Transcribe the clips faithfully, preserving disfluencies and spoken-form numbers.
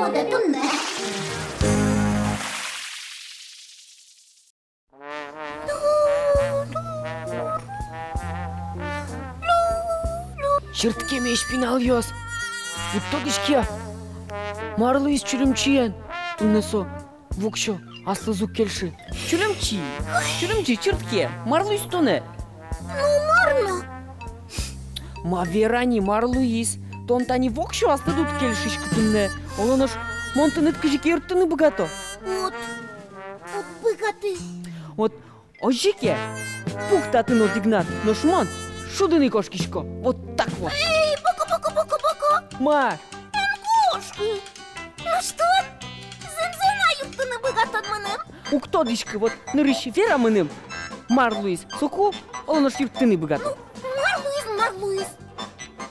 Одӥг туннэ. Чырткемесь, пиналъёс! Уд тодӥське-а, мар луиз Чулымчиен? Туннэ со воксё аслыз уг кельшы. Чулымчи! Чулымчи, чыртке, мар луиз тонэ? Ну, мар но? Ма вера ни, мар луиз? Тон тани воксё аслыд уд кельшиськы туннэ. Оло нош мон тыныд кызьы ке юрттыны быгато. Вот. Уг быгаты. Вот. Озьы ке, пук татын одӥгнад, нош мон шудыны кошкисько. Вот так вот. Эй, боко, боко, боко, боко. Ма? Эн кошкы. Нош тон зэмзэ на юрттыны быгатод мыным? Уг тодӥськы, вот нырысь вера мыным, мар луиз, соку, оло нош, юрттыны быгато. Ну, мар луиз, мар луиз.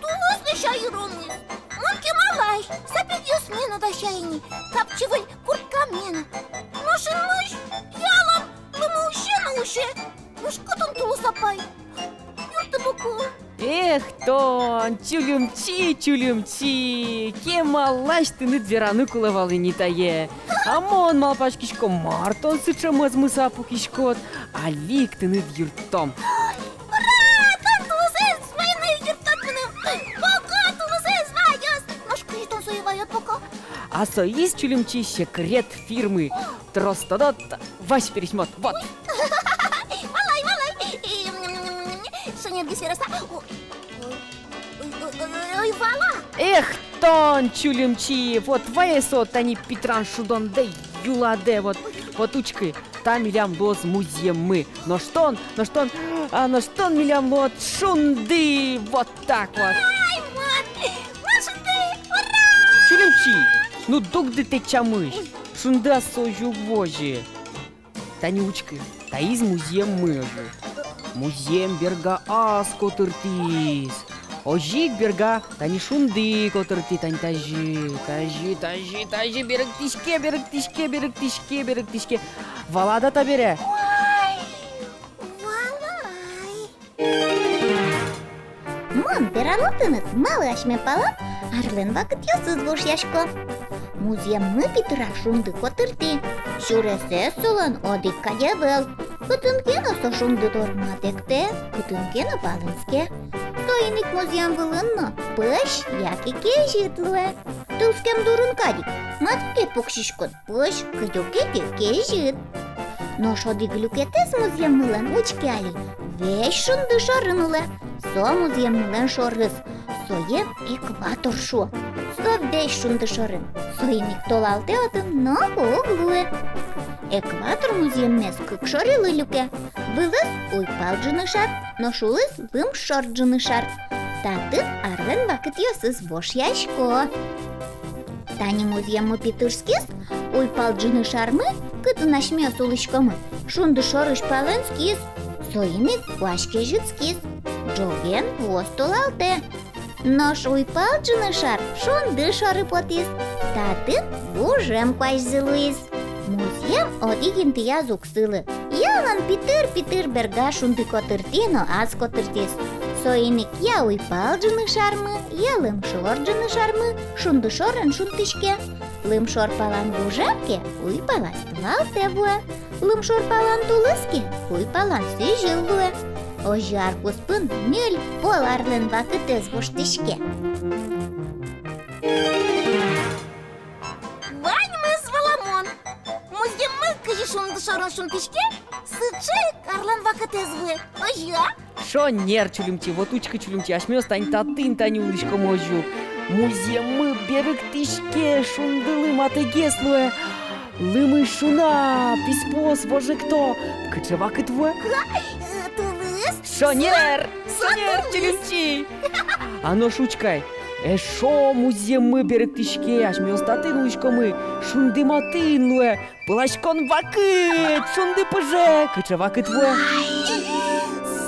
Тулыс но сяйыромы. Мон кемалась, сапегъёсме но дасяй ини, капчи выль курткаме но. Нош инмысь ялан лымы усе но усе. Нош кытын тулыс апай? Юртты боку. Эх, тон, Чулымчи, Чулымчи, кемалась тыныд вераны кулэ вал ини тае. А мон малпаськисько, мар тон сыӵе мӧзмыса пукиськод, али ик тыныд юрттом. Ура! Тон тулысэз вайыны юрттод мыным. Боку тулысэз ваёз. Нош кызьы тон сое ваёд, боку? А соиз, Чулымчи, секрет фирмы. Трос тодод, вазь пересьмод. Вот. Валай, валай. Шонергес вераса. Ой, ой, ой, ой, ой, вала. Эх, тон, Чулымчи, вот вае со тани Питран шудондэ, юладэ, вот, вот учкы. Та милям луоз музъеммы. Нош тон, нош тон, а, нош тон милям луод шунды. Вот так вот. Ай, вот. Вот шунды. Ура! Чулымчи, ну дугды тэтчамысь. Ой. Шунды ас со озьы уг возьы. Тани учкы, таиз музъеммы озьы. Музъем берга ас котыртӥз. Озьы ик берга тани шунды котыртӥ, тани тазьы, тазьы, тазьы, тазьы берыктӥське, берыктӥське, берыктӥське, берыктӥське. Валад-а табере? Ой, валай. Мон верано тыныд, малы асьме палан арлэн вакытъёсыз вошъясько. Музъеммы питыра шунды котыртӥ. Сюресэз солэн одӥг кадь ӧвӧл. Кытын ке но со шунды тор матэктэ, кытын ке но палэнске. Соин ик музъем вылын но пӧсь яке кезьыт луэ. Тылскем дурын кадь ик, мат ке пуксиськод, пӧсь, кыдёке ке кезьыт. Нош одӥг люкетэз музъеммылэн, учке али, весь шунды шорын улэ. Со музъеммылэн шорыз. Сое экватор шуо. Со весь шунды шорын. Соин ик толалтэ отын ноку уг луы. Экватор музъеммес кык шорылы люке. Вылыз уйпал ӝыны шар, нош улыз лымшор ӝыны шар. Татын арлэн вакытъёсыз вошъясько. Тани музъеммы питырскиз, уйпал ӝыны шармы, кытын асьмеос улӥськомы, шунды шорысь палэнскиз, соин ик куазь кезьытскиз, ӝоген вуоз толалтэ. Нош уйпал ӝыны шар шунды шоры потӥз, татын гужем куазьзы луиз. Музъем одӥг интыяз уг сылы. Ялан питыр-питыр берга шунды котыртӥ но ас котыртӥз. Соин ик я уйпал ӝыны шармы, я лымшор ӝыны шармы шунды шорын шунтӥське. Лымшор палан гужем ке, уйпалаз толалтэ вуэ. Лымшор палан тулыс ке, уйпалан сӥзьыл луэ. Озьы ар куспын ньыль пол арлэн вакытэз воштӥське. Ваньмыз валамон. Музъеммы кызьы шунды шорын шунтӥське, сыӵе ик арлэн вакытэз вуэ. Озьы-а? Шонер, Чулымчи, вот учкы, Чулымчи, асьмеос тани татын тани улӥськом озьы ук. Музъеммы берыктӥське, шундылы матэгес луэ. Лымы шуна, писпуос вожекто. Кыӵе вакыт вуэ? Ха, э, тулыс. Шонер, со, шонер, со тулыс. Чулымчи. А нош учкы ай, эшшо музъеммы берыктӥське, асьмеос татын улӥськомы, шунды матын луэ. Пыласькон вакыт, шунды пыже, кыӵе вакыт вуэ?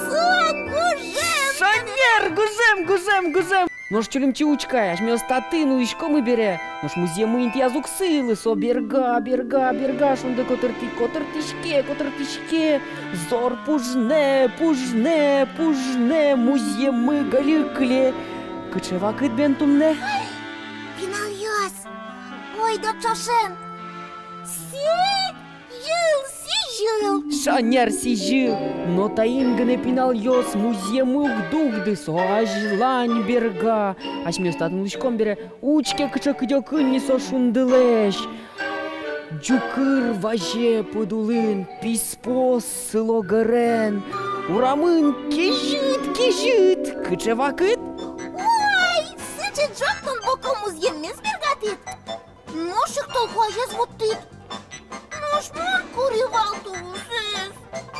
Со гужем. Шонер, гужем, гужем, гужем. Нош, Чулымчи, учкы ай, асьмеос татын улӥськомы бере. Нош музъеммы интыяз уг сылы, со берга, берга, берга шунды котыртӥ, котыртӥське, котыртӥське. Зор пужнэ, пужнэ, пужнэ, музъеммы гольык кыле. Кыӵе вакыт бен туннэ? Пиналъёс, Ойдо ӵошен. Сӥзьыл, сӥзьыл. Шонер сӥзьыл. Но таин гинэ пиналъёс музъеммы уг дугды, со азьлань берга. Асьмеос татын улӥськом бере, учке, кыӵе кыдёкын ни со шундылэсь. Ӟукыр вазе пыд улын, писпуос сыло гырен. Урамын кезьыт, кезьыт, кыӵе вакыт. Ой, сыӵе ӝог тон боку музъеммес бергатӥд. Нош ик толку азез вуттӥд. Нош мон кури вал тулысэз.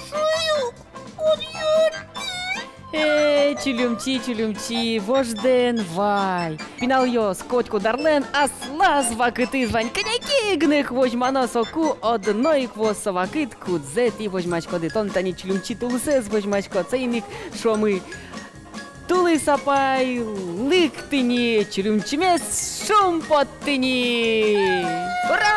Шуи ук, уд юртты. Э, Чулюмчи, Чулюмчи, вождэ эн вай. Пиналъёс, котькуд арлэн аслаз вакытыз вань. Кӧня ке гинэ ик возьмано, соку одно ик вуоз со вакыт, кудзэ тӥ возьмаськоды. Тон тани Чулюмчи тулысэз возьмаськод, соин ик шуомы: тулыс апай лыктӥ ни, Чулюмчимес шумпоттӥ ни. Ура!